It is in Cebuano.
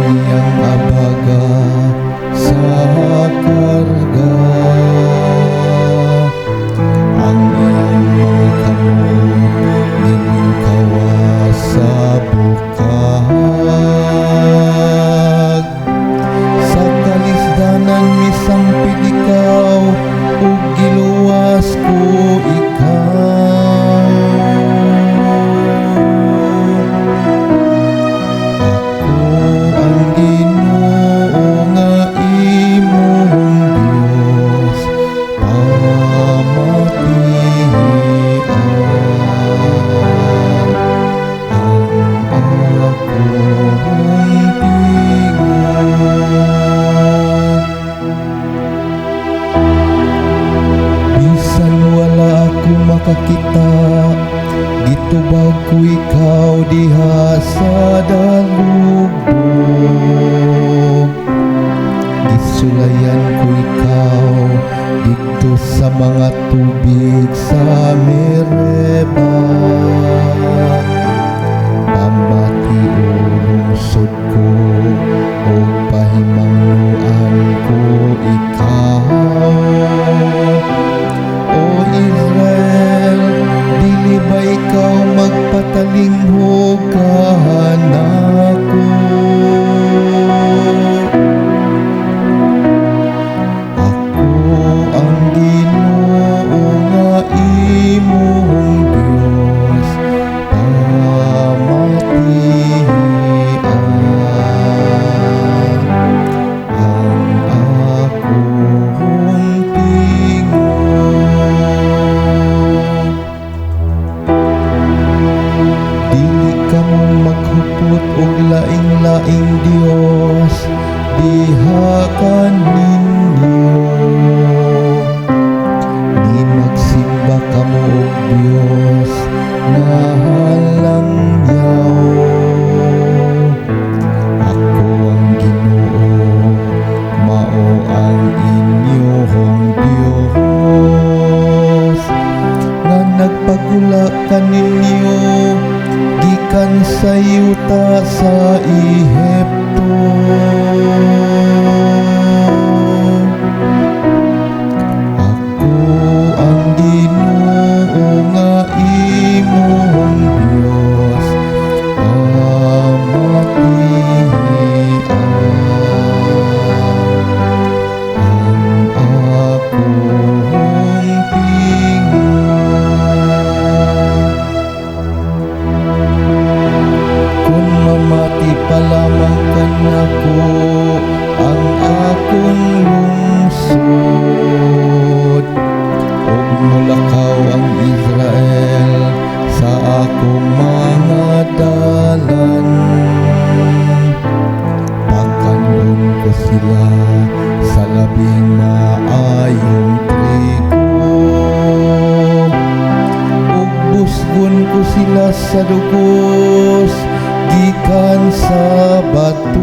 Iyang abaga sa karga. Ang iyang mga kamot gilingkawas sa bukag. Sa kalisdanan misampid ikaw ug giluwas ko ikaw. Ako ang Ginoo nga imong Dios, pamatian ang akong tingog. Bisan wala ako makakita, gitubag ko ikaw diha sa dalugdog. Gisulayan ko ikaw didto sa mga tubig sa Meriba. Pamationg lungsod ko ug pahimangnoan ko ikaw. O Israel, dili ba ikaw magpatalinghog kanako? Ako ang Ginoo nga imong Dios, pamatian ang akong tingog. Dili kamo maghupot og laing-laing dios diha kaninyo, ni magsimba kamo og dios nga halangyaw. Ako ang Ginoo, mao ang inyong Dios nga nagpagula kaninyo gikan sa yuta sa Ehipto. Ako ang Ginoo nga imong Dios, pamatian ang akong tingog. Kung mamati pa lamang kanako ang akong lungsod, ug mulakaw ang Israel sa akong mga dalan. Pakanon ko sila sa labing maayong trigo, ug busgon ko sila sa dugos gikan sa bato.